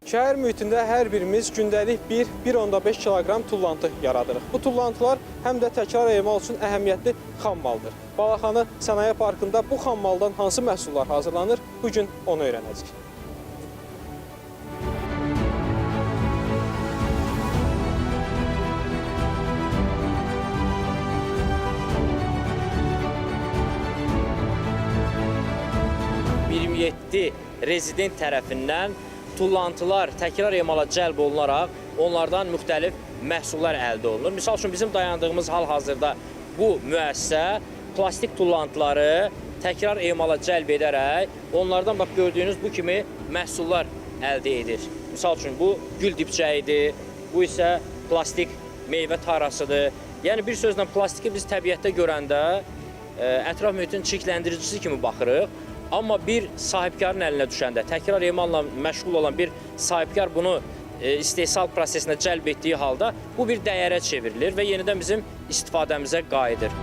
Şəhər mühitində hər birimiz gündəlik 1-1,5 kiloqram tullantı yaradırıq. Bu tullantılar həm də təkrar emal üçün əhəmiyyətli xammaldır. Balaxanı Sənaye Parkında bu xammaldan hansı məhsullar hazırlanır, bu gün onu öyrənəcəyik. ...27 rezident tərəfindən tullantılar təkrar emala cəlb olunaraq onlardan müxtəlif məhsullar əldə olunur. Misal üçün, bizim dayandığımız hal-hazırda bu müəssisə plastik tullantıları təkrar emala cəlb edərək onlardan bax gördüyünüz bu kimi məhsullar əldə edir. Misal üçün, bu gül dipçəyidir, bu isə plastik meyvə tarasıdır. Yəni bir sözlə plastiki biz təbiətdə görəndə ətraf mühitin çirkləndiricisi kimi baxırıq. Amma bir sahibkarın əlinə düşəndə, təkrar emalla məşğul olan bir sahibkar bunu istehsal prosesinə cəlb etdiyi halda bu bir dəyərə çevrilir və yenidən bizim istifadəmizə qayıdır.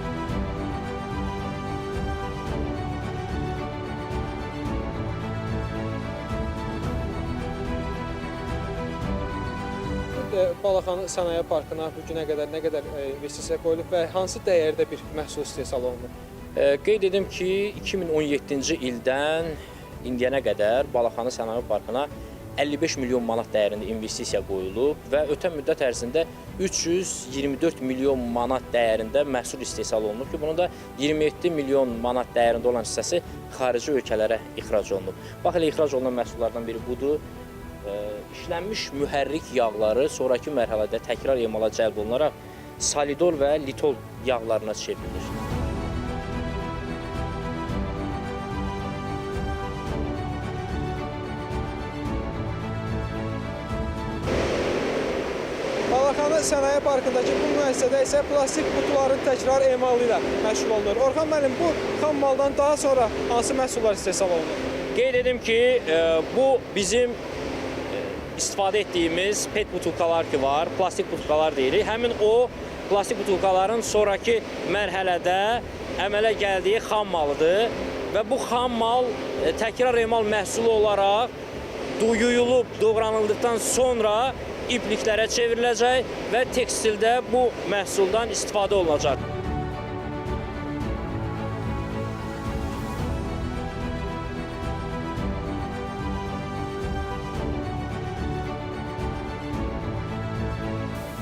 Balaxanı Sənaye Parkına bu günə qədər nə qədər investisiya qoyulub və hansı dəyərdə bir məhsul istehsal olunub? Qeyd edim ki, 2017-ci ildən indiyənə qədər Balaxanı Sənaye Parkına 55 milyon manat dəyərində investisiya qoyulub və ötən müddət ərzində 324 milyon manat dəyərində məhsul istehsal olunub ki, bunun da 27 milyon manat dəyərində olan hissəsi xarici ölkələrə ixrac olunub. Bax elə ixrac olunan məhsullardan biri budur. İşlənmiş mühərrik yağları sonrakı mərhələdə təkrar emala cəlb olunaraq salidol və litol yağlarına çevrilir. Balaxanı Sənaye Parkındakı bu müəssisədə isə plastik qutuların təkrar emalı ilə məşğul olunur. Orxan müəllim, bu xammaldan daha sonra hansı məhsullar istehsal olunur? Qeyd edim ki, bu bizim istifadə etdiyimiz pet butulkalar ki var, plastik butulkalar deyirik. Həmin o plastik butulkaların sonrakı mərhələdə əmələ gəldiyi xammalıdır və bu xammal təkrar emal məhsulu olaraq yuyulub doğranıldıqdan sonra ipliklərə çevriləcək və tekstildə bu məhsuldan istifadə olunacaq.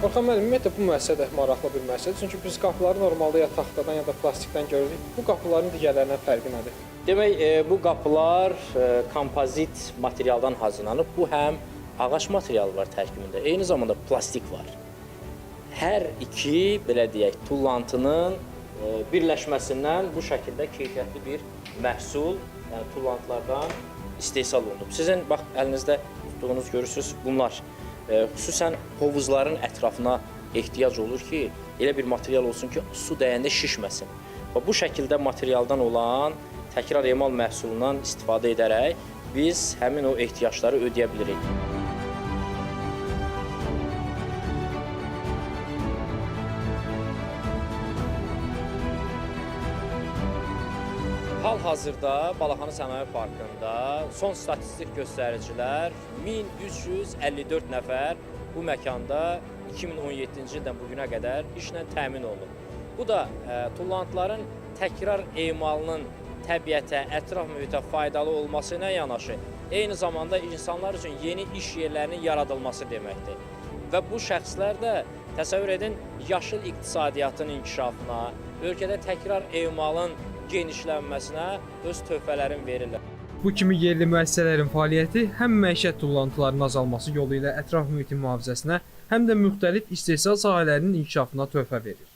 Orxan müəllim, ümumiyyətlə bu müəssisə də maraqlı bir müəssisədir. Çünki biz qapıları normalda ya taxtadan ya da plastikdən görürük. Bu qapıların digərlərindən fərqi nədir? Demək, bu qapılar kompozit materialdan hazırlanıb. Bu həm ağac materialı var tərkibində, eyni zamanda plastik var. Hər iki, belə deyək, tullantının birləşməsindən bu şəkildə keyfiyyətli bir məhsul, yəni tullantılardan istehsal olunub. Sizin bax əlinizdə tutduğunuz görürsünüz, bunlar xüsusən hovuzların ətrafına ehtiyac olur ki, elə bir material olsun ki, su dəyəndə şişməsin. Və bu şəkildə materialdan olan təkrar emal məhsulundan istifadə edərək biz həmin o ehtiyacları ödəyə bilirik. Hal-hazırda Balaxanı Sənaye Parkında son statistik göstəricilər 1354 nəfər bu məkanda 2017-ci ildən bu günə qədər işlə təmin olunub. Bu da tullantıların təkrar emalının təbiətə, ətraf mühitə faydalı olması ilə yanaşı, eyni zamanda insanlar üçün yeni iş yerlərinin yaradılması deməkdir. Və bu şəxslər də təsəvvür edin, yaşıl iqtisadiyyatın inkişafına, ölkədə təkrar emalın genişlənməsinə öz töhfələrini verirlər. Bu kimi yerli müəssisələrin fəaliyyəti həm məişət tullantılarının azalması yolu ilə ətraf mühitin mühafizəsinə, həm də müxtəlif istehsal sahələrinin inkişafına töhfə verir.